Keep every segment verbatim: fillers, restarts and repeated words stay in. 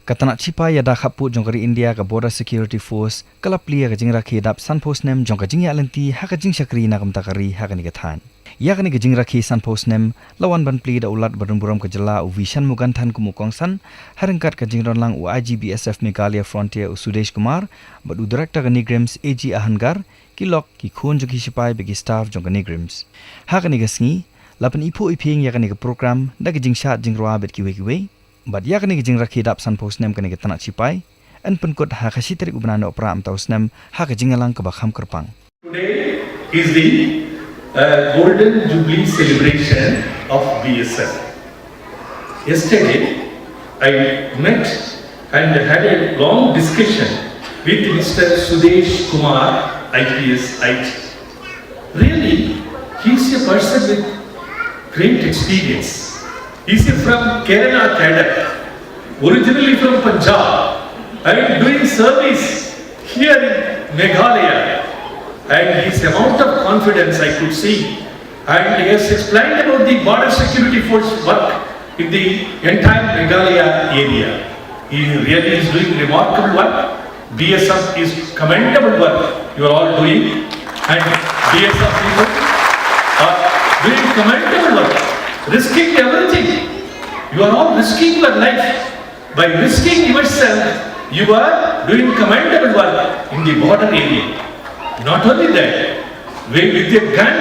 Ka tnat shipai ïada khappud jong ka ri India ka Border Security Force ka la plie ïa ka jingrakhe dap sanphew snem jong ka jingïaid lynti ha ka jingshakri na ka bynta ka ri ha kane ka thaiñ. Ïa kane ka jingrakhe sanphew snem la wan ban plie da u Lat Badonburom ka jylla u V Shanmughanathan kum u kongsan, ha ryngkat ka jingdon lang u I G B S F Meghalaya Frontier u Sudesh Kumar, bad u Director ka NEIGRIHMS A G Ahangar, ki lok, ki khun jong ki shipai bad ki staff jong ka NEIGRIHMS. Ha kane ka sngi la pyniphuh iphieng ïa kane ka program da ka jingshad jingrwai bad kiwei kiwei. Bad ïa kane ka jingrakhe dap sanphew snem kane ka tnat shipai yn pynkut ha ka shi tarik u bnai Nohprah mynta u snem ha ka jingïalang kaba kham kyrpang. Today is the uh, Golden Jubilee celebration of B S F. Yesterday, I met and had a long discussion with Mister Sudesh Kumar, I P S, I T. Really, he is a person with great experience. He is from Kerala cadre, originally from Punjab, and doing service here in Meghalaya. And his amount of confidence I could see. And he has explained about the border security force work in the entire Meghalaya area. He really is doing remarkable work. B S F is commendable work you are all doing, and B S F people are doing commendable work, risking everything. You are all risking your life. By risking yourself, you are doing commendable work in the border area. Not only that, with, with a gun,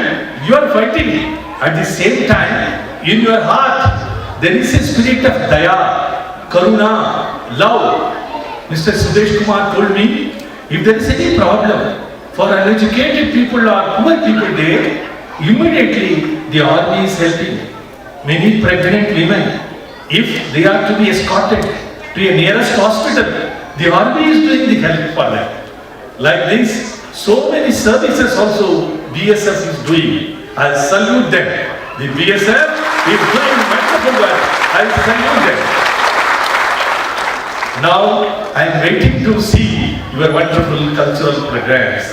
you are fighting. At the same time, in your heart, there is a spirit of daya, karuna, love. Mister Sudesh Kumar told me, if there is any problem for uneducated people or poor people there, immediately the army is helping. Many pregnant women, if they are to be escorted to a nearest hospital, the army is doing the help for them. Like this, so many services also B S F is doing. I salute them. The B S F is doing wonderful work. I salute them. Now, I am waiting to see your wonderful cultural programs.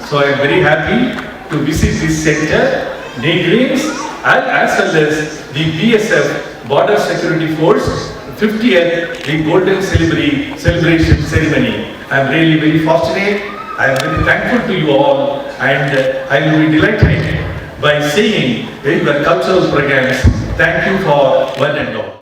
So I am very happy to visit this center, NEIGRIHMS, and as well as the B S F Border Security Force fiftieth, the Golden Jubilee celebration ceremony. I am really very fortunate. I am very thankful to you all, and uh, I will be delighted by seeing your cultural programs. Thank you for one and all.